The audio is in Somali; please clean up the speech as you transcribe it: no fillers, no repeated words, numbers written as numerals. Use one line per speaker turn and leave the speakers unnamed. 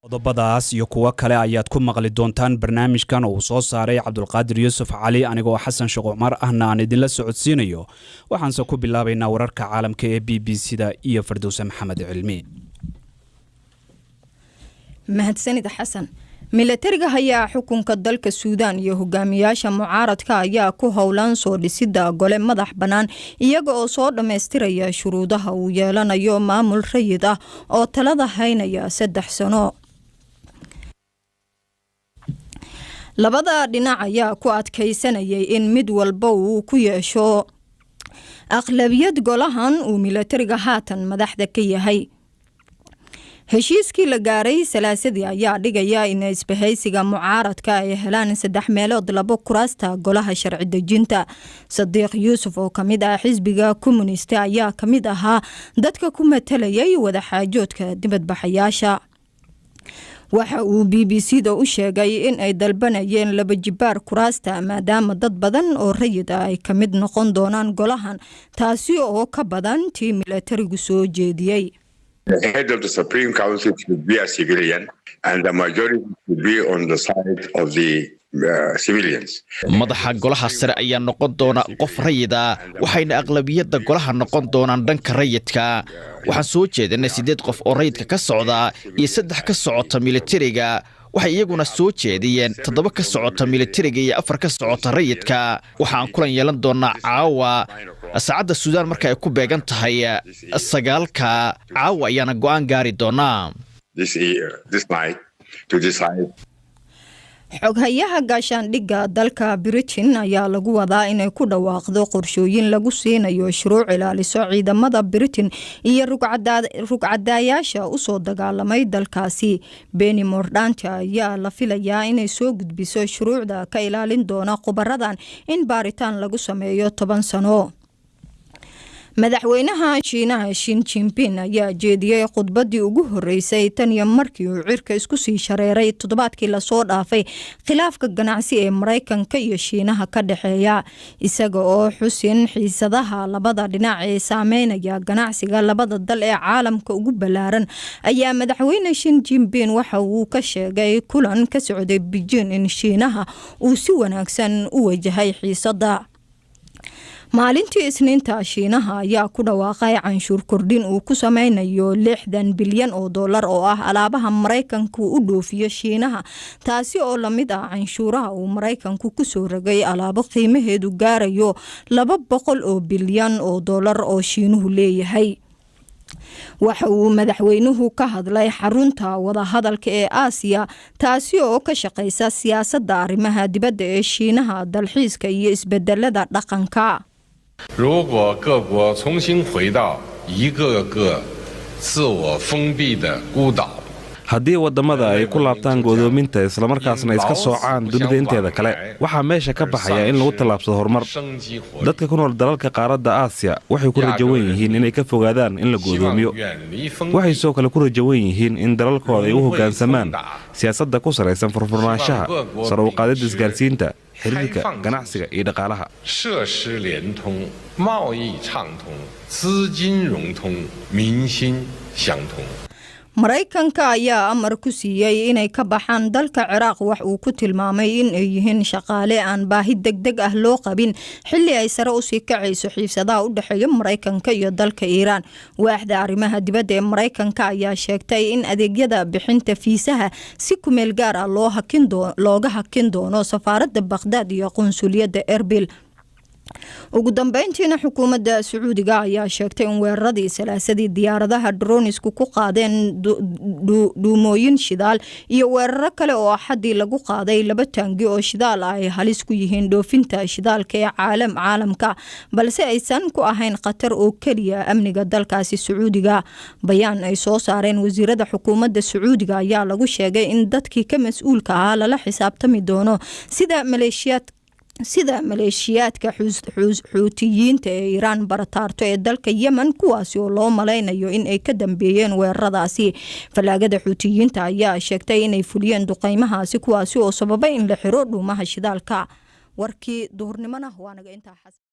Qodobadaas iyo kuwo kale ayaad ku maqli doontaan barnaamijkan oo uu soo saaray Cabdulqaadir Yuusuf Cali, anigoo Xasan Sheekh Cumar ahna aan idinla socodsiinayo. Waxaanse ku bilaabaynaa wararka caalamka ee BBC-da iyo Fardowse Maxamed Cilmi.
Mahadsanid, Xasan. Milatariga hayaa xukunka dalka Suudaan iyo hogaamiyaasha mucaaradka ayaa ku howlan soo dhisida gole madax bannaan, iyaga oo soo dhammaystiraya shuruudaha uu yeelanayo maamul rayid ah oo talada haynaya 3 sano. Labada dhinac ayaa ku adkaysanayay in mid walba uu ku yeesho aqlabiyad golahan uu milatariga haatan madaxda ka yahay. Heshiiskii la gaaray Salaasadii ayaa dhigaya in isbahaysiga mucaaradka ay helaan saddex meelood labo kuraasta golaha sharci dejinta. Sadiiq Yuusuf oo kamid ah xisbiga Communist ayaa kamid ahaa dadka ku matalayay wadaxaajoodka dibadbaxayaasha. Waxa uu BBC da u sheegay in ay dalbanayeen laba jibaar kuraasta, maadaama dad badan oo rayid ah ay kamid noqon doonaan golahan, taasi oo ka badan tii milatarigu soo jeediyey.
The head of the Supreme Council should be a civilian, and the majority should be on the side of the civilians.
Madaxa golaha sare ayaa noqon doona qof rayida, waxayna aqlabiyadda golaha noqon doonaan dhanka rayidka. Waxaan soo jeedinay siddeed qof oo rayidka ka socda iyo saddex ka socota militariga. Waxay iyaguna soo jeediyeen toddoba ka socota militariga iyo afar ka socota rayidka. Waxaan kulan yeelan doonaa caawa, saacadda Suudaan marka ay ku beegan tahay 9-ka caawa ayaana go'aan gaari doonaa.
This night to decide.
Xoghayaha gaashaandhigga dalka Britain ayaa lagu wadaa inay ku dhawaaqdo qorshooyin lagu siinayo shuruuc ilaaliso ciidamada Britain iyo rugcadaayaasha usoo dagaalamay dalkaasi. Penny Mordaunt ayaa la filayaa inay soo gudbiso shuruucda ka ilaalin doona khubaradan in baaritaan lagu sameeyo 10 sano. Madaxweynaha Shiinaha Xi Jinping ayaa jeediyey khudbadii ugu horeysay tan iyo markii uu cirka isku sii shareeray toddobaadkii lasoo dhaafay khilaafka ganacsi ee Maraykanka iyo Shiinaha ka dhexeeya. Isaga oo xusin xiisadaha labada dhinac ee saameynaya ganacsiga labada dal ee caalamka ugu ballaaran, ayaa madaxweyne Xi Jinping waxa uu ka sheegay kulan ka socday Beijing in Shiinaha uu si wanaagsan u wajahay xiisada. Maalintii Isniinta, Shiinaha ayaa ku dhawaaqay canshuur kordhin uu ku sameynayo 60 bilyan oo dollar oo ah alaabaha Maraykanku u dhoofiyo Shiinaha, taasi oo lamid ah canshuuraha uu Maraykanku kusoo rogay alaabo qiimaheedu gaarayo 200 oo bilyan oo dollar oo Shiinuhu leeyahay. Waxa uu madaxweynuhu ka hadlay xarunta wadahadalka ee Aasiya, taasi oo ka shaqeysa siyaasadda arrimaha dibadda ee Shiinaha, dalxiiska iyo isbedelada dhaqanka.
如果各国重新回到一个个自我封闭的孤岛，
Haddii waddamada ay ku laabtaan go'doominta, islamarkaasna iska soocaan dunida inteeda kale, waxaa meesha ka baxaya in lagu tallaabsado horumar. Dadka ku nool dalalka qaaradda Aasiya waxay ku rajawan yihiin inay ka fogaadaan in la go'doomiyo. Waxay sidoo kale ku rajawan yihiin in dalalkooda ay u hoggaansamaan siyaasadda ku salaysan furfurnaanshaha, sare u qaadidda isgaarsiinta, xiriirka ganacsiga iyo dhaqaalaha.
设施联通、贸易畅通、资金融通、民心相通。
Maraykanka ayaa amar ku siiyey inay ka baxaan dalka Ciraaq wax uu ku tilmaamay in ay yihiin shaqaale aan baahi deg deg ah loo qabin, xilli ay sare usii kacayso xiisadaha u dhexeeya Maraykanka iyo dalka Iiraan. Waaxda arrimaha dibadda ee Maraykanka ayaa sheegtay in adeegyada bixinta fiisaha si kumeel gaar ah looga hakin doono safaaradda Baqhdaad iyo qunsuliyadda Erbil. Ugu dambeyntiina, xukuumadda Sacuudiga ayaa sheegtay in weeraradii Salaasadii diyaaradaha dronisku ku qaadeen dhuumooyin shidaal iyo weeraro kale oo Axadii lagu qaaday laba taangi oo shidaal ah ay halis ku yihiin dhoofinta shidaalka ee caalamka, balse aysan ku ahayn khatar oo keliya amniga dalkaasi Sacuudiga. Bayaan ay soo saareen wasiirada xukuumadda Sacuudiga ayaa lagu sheegay in dadkii ka mas-uulka ahaa lala xisaabtami doono, sida maleeshiyaadka Xuutiyiinta ee Iiraan barataarto ee dalka Yemen, kuwaasi oo loo malaynayo in ay ka dambeeyeen weeraradaasi. Fallaagada Xuutiyiinta ayaa sheegtay inay fuliyeen duqeymahaasi, kuwaasi oo sababay in la xiro dhuumaha shidaalka. Warkii duhurnimona waa naga intaa.